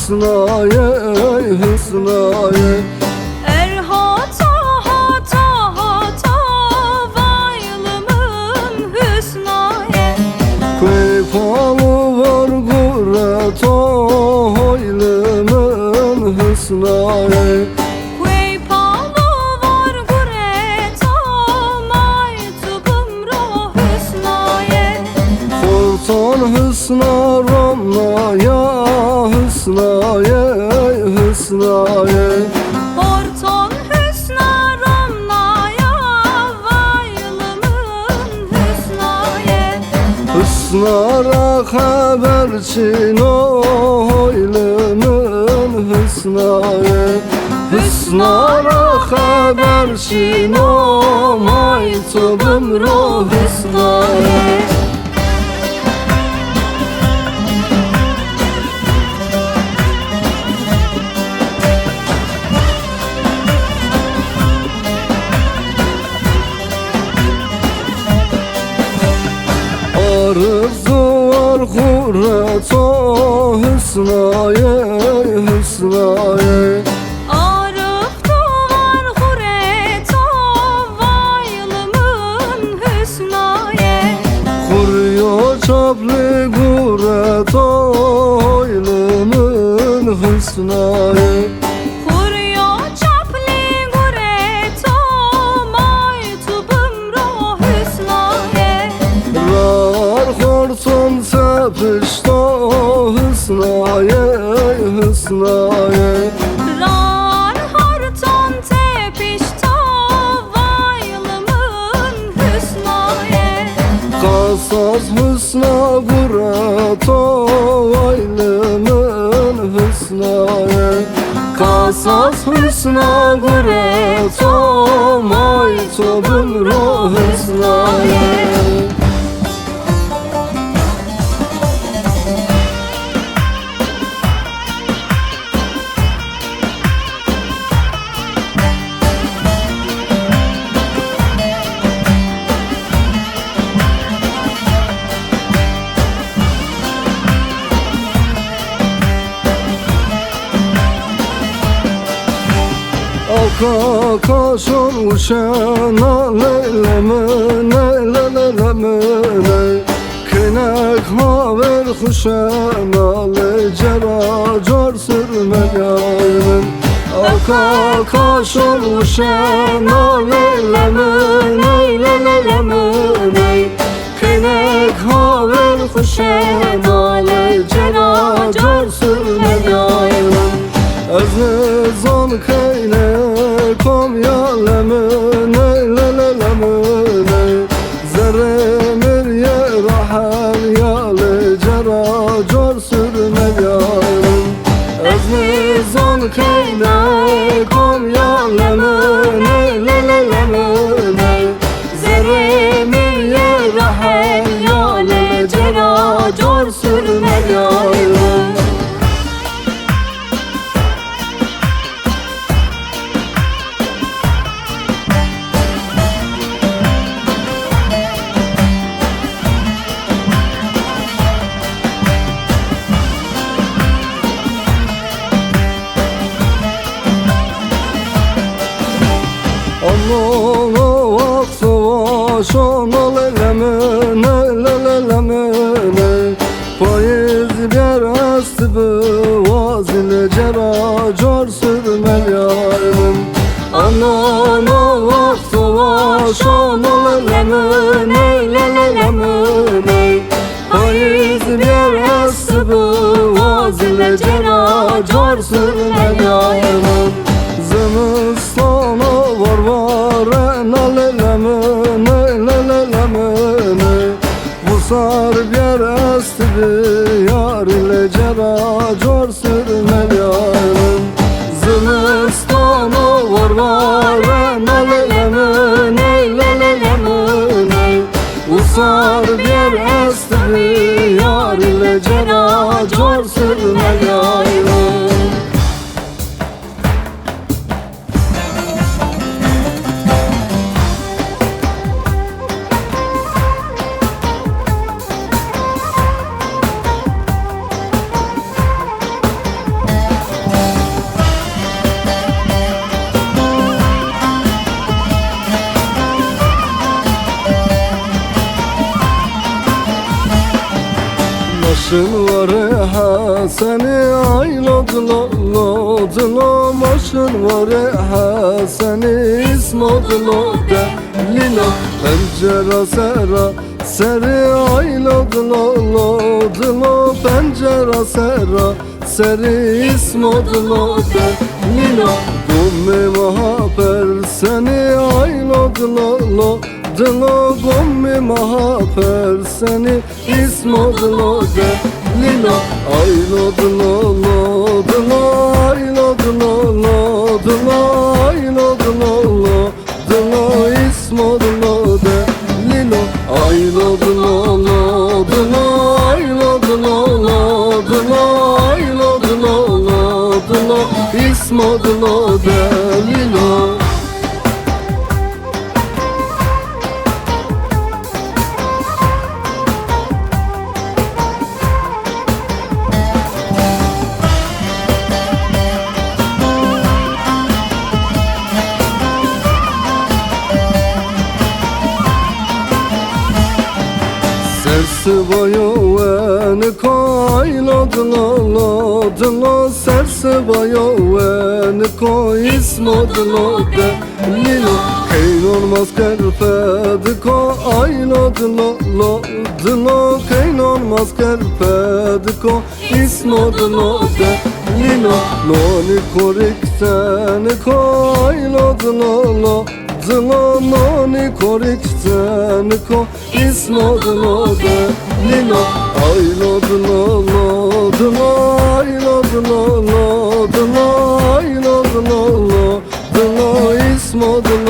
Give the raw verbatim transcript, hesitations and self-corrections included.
Husnaye, husnaye. Er hata, hata, hata, vaylı mın husnaye. Kuey palu var gure to hoylı mın husnaye. Kuey palu var gure to may Tubim ro husnaye. Horton husna romnaya, husnaye, husnaye. Horton husna romnaya, vaylı mın husnaye. Husna ra xeber çino, hoylı mın husnaye. Husna ra xeber çino, may tubim ro husnaye. Arıf duvar xure to husnaye, husnaye. Arıf duvar xure to vaylı mın husnaye. Xuryo çapli gure to hoylı mın husnaye. Xuryo çapli gure to may tubim ro husnaye. Rar horton tepişto husnaye, husnaye. Rar horton tepişto vaylı mın husnaye. Qasas husna gure to vaylı mın husnaye. Qasas husna gure to may tubim ro husnaye. Aka kaşon uşena leylemine, leylemine. Kênek haver xuşena lê cera cor sirmeyaymin. Aka kaşon uşena leylemine, leylemine. Kênek haver xuşena lê cera cor sirmeyaymin. Ez nêzon keyne kom ya lemine, leylemine. Zerrê mirye rahel ya lê cera cor sirmeyaymin. Ez nêzon keyne kom ya lemine, leylemine. Zerrê mirye rahel ya lê cera cor sirmeyaymin. Amnon o wexto va şono leylemine, leylemine. Payîz bîyer est bi wazî lê cera cor sirmeyaymin. Amnon o wexto va şono leylemine, leylemine. Payîz bîyer est bi wazî lê cera cor sirmeyaymin. Zimistono war warena leylemine, leylemine. Wisar bîyer est bi yarî lê cera cor sirmeyaymin. Zimistono war warena leylemine, leylemine. Wisar bîyer est bi yarî lê cera cor sirmeyaymin. Şin warê Hesenî aylo dilo lo dilo, ma şin warê Hesenî îsmo dilo delîlo. Pencera sera serî aylo dilo lo dilo, pencera sera serî îsmo dilo delîlo. Gomê ma ha persenî aylo dilo lo dilo, gomê ma ha persenî îsmo dilo delîlo. Aylo dilo lo dilo, aylo dilo lo dilo, aylo dilo lo dilo, îsmo dilo delîlo. Aylo dilo lo dilo, aylo dilo lo dilo, aylo dilo lo dilo, îsmo dilo delîlo. Sersibayo weniko aylo dilo lo dilo, sersibayo weniko îsmo dilo delîlo. Keynon masker pediko aylo dilo lo dilo, keynon masker pediko îsmo dilo delîlo. Nonî korik teniko aylo dilo lo dilo, nonî korik teniko îsmo dilo delîlo. Aylo dilo lo dilo, aylo dilo lo dilo, aylo dilo lo dilo, îsmo dilo